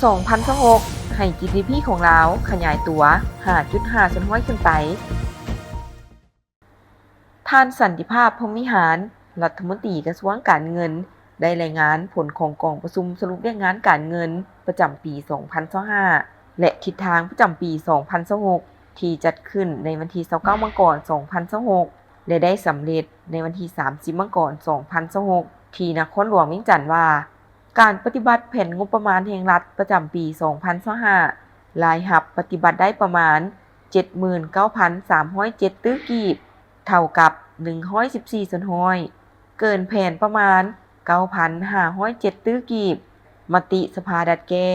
ສອງພັນຊາວຫົກ ໃຫ້ ຈີດີພີ ຂອງລາວຂະຫຍາຍຕົວ ຫ້າຈຸດຫ້າສ່ວນຮ້ອຍຂຶ້ນໄປ. ທ່ານ ສັນຕິພາບ ພົມວິຫານ ລັດຖະມົນຕີກະຊວງການເງິນ ໄດ້ລາຍງານຜົນຂອງກອງປະຊຸມສະຫຼຸບວຽກງານການເງິນປະຈຳປີສອງພັນຊາວຫ້າ ແລະ ທິດທາງປະຈຳປີສອງພັນຊາວຫົກ ທີ່ຈັດຂຶ້ນໃນວັນທີຊາວເກົ້າ ມັງກອນ ສອງພັນຊາວຫົກ ແລະ ໄດ້ສຳເລັດໃນວັນທີສາມສິບ ມັງກອນ ສອງພັນຊາວຫົກ ທີ່ນະຄອນຫຼວງວຽງຈັນວ່າ ການປະຕິບັດແຜນງົບປະມານແຫ່ງລັດປະຈຳປີສອງພັນຊາວຫ້າ ລາຍຮັບປະຕິບັດໄດ້ປະມານ ເຈັດໝື່ນເກົ້າພັນສາມຮ້ອຍເຈັດຕື້ກີບ ເທົ່າກັບ ໜຶ່ງຮ້ອຍສິບສີ່ສ່ວນຮ້ອຍ, ເກີນແຜນປະມານ ເກົ້າພັນຫ້າຮ້ອຍເຈັດຕື້ກີບ, ມະຕິສະພາດັດແກ້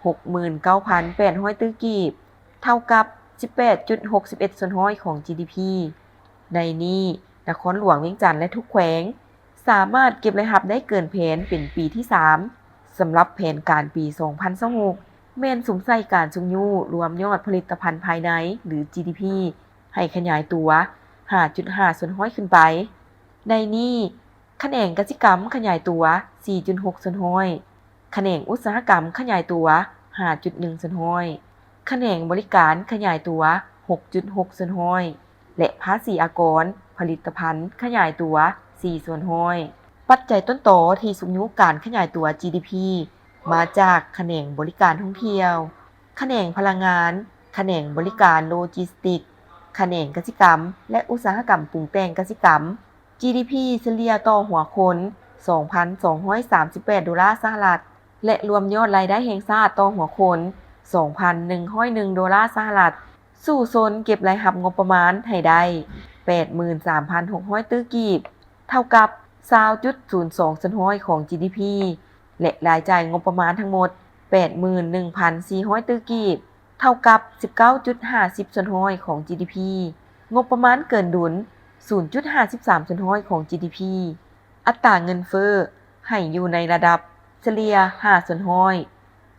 ຫົກໝື່ນເກົ້າພັນແປດຮ້ອຍຕື້ກີບ ເທົ່າກັບ ສິບແປດຈຸດຫົກສິບເອັດສ່ວນຮ້ອຍຂອງ ຈີດີພີ. ໃນນີ້ ນະຄອນຫຼວງວຽງຈັນ ແລະ ທຸກແຂວງ ສາມາດເກັບລາຍຮັບໄດ້ເກີນແຜນເປັນປີທີສາມ. ສຳລັບແຜນການປີສອງພັນຊາວຫົກ ແມ່ນສຸມໃສ່ການຊຸກຍູ້ລວມຍອດຜະລິດຕະພັນພາຍໃນ ຫຼື ຈີດີພີ ໃຫ້ຂະຫຍາຍຕົວ ຫ້າຈຸດຫ້າສ່ວນຮ້ອຍຂຶ້ນໄປ. ໃນນີ້ ຂະແໜງກະສິກຳຂະຫຍາຍຕົວ ສີ່ຈຸດຫົກສ່ວນຮ້ອຍ, ຂະແໜງອຸດສາຫະກຳຂະຫຍາຍຕົວ ຫ້າຈຸດໜຶ່ງສ່ວນຮ້ອຍ, ຂະແໜງບໍລິການຂະຫຍາຍຕົວ ຫົກຈຸດຫົກສ່ວນຮ້ອຍ ແລະ ພາສີອາກອນຜະລິດຕະພັນຂະຫຍາຍຕົວ ສີ່ສ່ວນຮ້ອຍ. ປັດໄຈຕົ້ນຕໍທີ່ຊຸກຍູ້ການຂະຫຍາຍຕົວ ຈີດີພີ ມາຈາກຂະແໜງບໍລິການທ່ອງທ່ຽວ, ຂະແໜງພະລັງງານ, ຂະແໜງບໍລິການໂລຈິສຕິກ, ຂະແໜງກະສິກຳ ແລະ ອຸດສາຫະກຳປຸງແຕ່ງກະສິກຳ. ຈີດີພີ ສະເລ່ຍຕໍ່ຫົວຄົນ ສອງພັນສອງຮ້ອຍສາມສິບແປດໂດລາສະຫະລັດ ແລະ ລວມຍອດລາຍໄດ້ແຫ່ງຊາດຕໍ່ຫົວຄົນ ສອງພັນໜຶ່ງຮ້ອຍໜຶ່ງໂດລາສະຫະລັດ. ສູ້ຊົນເກັບລາຍຮັບງົບປະມານໃຫ້ໄດ້ ແປດໝື່ນສາມພັນຫົກຮ້ອຍຕື້ກີບ ເທົ່າກັບ ຊາວຈຸດສູນສອງສ່ວນຮ້ອຍຂອງ ຈີດີພີ ແລະ ລາຍຈ່າຍງົບປະມານທັງໝົດ ແປດໝື່ນໜຶ່ງພັນສີ່ຮ້ອຍຕື້ກີບ ເທົ່າກັບ ສິບເກົ້າຈຸດຫ້າສິບສ່ວນຮ້ອຍຂອງ ຈີດີພີ. ງົບປະມານເກີນດຸນ ສູນຈຸດຫ້າສິບສາມສ່ວນຮ້ອຍຂອງ ຈີດີພີ. ອັດຕາເງິນເຟີ້ໃຫ້ຢູ່ໃນລະດັບສະເລ່ຍຫ້າສ່ວນຮ້ອຍ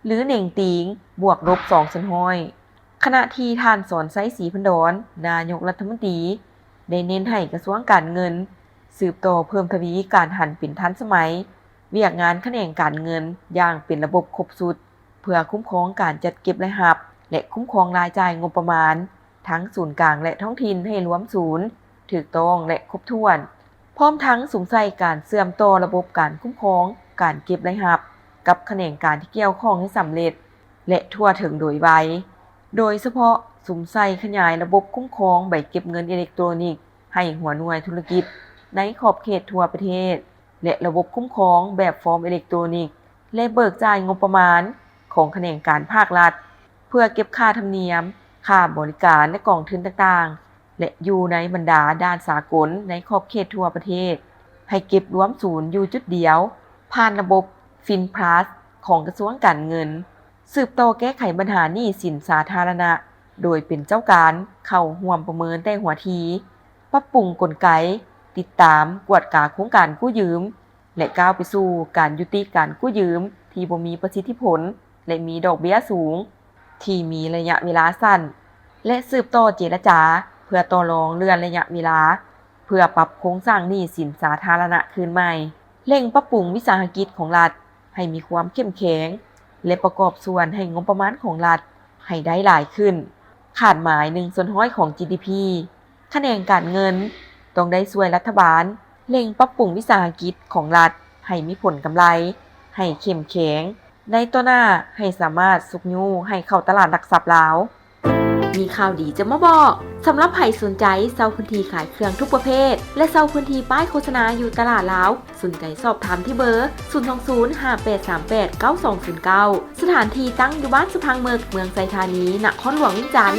ຫຼື ເໜັງຕີງ ບວກລົບສອງສ່ວນຮ້ອຍ. ຂະນະທີ່ທ່ານ ສອນໄຊ ສີພັນດອນ ນາຍົກລັດຖະມົນຕີ ໄດ້ເນັ້ນໃຫ້ກະຊວງການເງິນ ສືບຕໍ່ເພີ່ມທະວີການຫັນເປັນທັນສະໄໝ ວຽກງານຂະແໜງການເງິນຢ່າງເປັນລະບົບຄົບຊຸດ ເພື່ອຄຸ້ມຄອງການຈັດເກັບລາຍຮັບ ແລະ ຄຸ້ມຄອງລາຍຈ່າຍງົບປະມານ ທັງສູນກາງ ແລະ ທ້ອງຖິ່ນໃຫ້ລວມສູນ, ຖືກຕ້ອງ ແລະ ຄົບຖ້ວນ, ພ້ອມທັງສຸມໃສ່ການເຊື່ອມຕໍ່ລະບົບການຄຸ້ມຄອງການເກັບລາຍຮັບ ກັບຂະແໜງການທີ່ກ່ຽວຂ້ອງໃຫ້ສຳເລັດ ແລະ ທົ່ວເຖິງໂດຍໄວ, ໂດຍສະເພາະສຸມໃສ່ຂະຫຍາຍລະບົບຄຸ້ມຄອງໃບເກັບເງິນເອເລັກໂຕຣນິກໃຫ້ຫົວໜ່ວຍທຸລະກິດໃນຂອບເຂດທົ່ວປະເທດ ແລະ ລະບົບຄຸ້ມຄອງແບບຟອມເອເລັກໂຕຣນິກ ແລະ ເບີກຈ່າຍງົບປະມານຂອງຂະແໜງການພາກລັດ ເພື່ອເກັບຄ່າທຳນຽມ, ຄ່າບໍລິການ ແລະ ກອງທຶນຕ່າງໆ ແລະ ຢູ່ໃນບັນດາດ່ານສາກົນໃນຂອບເຂດທົ່ວປະເທດ ໃຫ້ເກັບລວມສູນຢູ່ຈຸດດຽວ ຜ່ານລະບົບ FinPlus ຂອງກະຊວງການເງິນ. ສືບຕໍ່ແກ້ໄຂບັນຫາໜີ້ສິນສາທາລະນະ ໂດຍເປັນເຈົ້າການເຂົ້າຮ່ວມປະເມີນແຕ່ຫົວທີ, ປັບປຸງກົນໄກຕິດຕາມກວດກາໂຄງການກູ້ຢືມ ແລະ ກ້າວໄປສູ່ການຍຸຕິການກູ້ຢືມທີ່ບໍ່ມີປະສິດທິຜົນ ແລະ ມີດອກເບ້ຍສູງ, ທີ່ມີໄລຍະເວລາສັ້ນ ແລະ ສືບຕໍ່ເຈລະຈາເພື່ອຕໍ່ລອງເລື່ອນໄລຍະເວລາ ເພື່ອປັບໂຄງສ້າງໜີ້ສິນສາທາລະນະຄືນໃໝ່, ເລັ່ງປັບປຸງວິສາຫະກິດຂອງລັດໃຫ້ມີຄວາມເຂັ້ມແຂງ ແລະ ປະກອບສ່ວນໃຫ້ງົບປະມານຂອງລັດໃຫ້ໄດ້ຫຼາຍຂຶ້ນ, ຄາດໝາຍໜຶ່ງສ່ວນຮ້ອຍຂອງ ຈີດີພີ. ຂະແໜງການເງິນຕ້ອງໄດ້ຊ່ວຍລັດຖະບານເລັ່ງປັບປຸງວິສາຫະກິດຂອງລັດໃຫ້ມີຜົນກຳໄລ, ໃຫ້ເຂັ້ມແຂງໃນຕໍ່ໜ້າ, ໃຫ້ສາມາດຊຸກຍູ້ໃຫ້ເຂົ້າຕະຫຼາດຫຼັກຊັບລາວ. ມີຂ່າວດີຈະມາບອກ. ສຳລັບໃຜສົນໃຈເຊົ່າພື້ນທີ່ຂາຍເຄື່ອງທຸກປະເພດ ແລະ ເຊົ່າພື້ນທີ່ປ້າຍໂຄສະນາຢູ່ຕະຫຼາດລາວ, ສົນໃຈສອບຖາມທີ່ເບີ ສູນສອງສູນ ຫ້າແປດສາມແປດ ເກົ້າສອງສູນເກົ້າ. ສະຖານທີ່ຕັ້ງຢູ່ບ້ານສະພັງເໝິກ, ເມືອງໄຊທານີ, ນະຄອນຫຼວງວຽງຈັນ.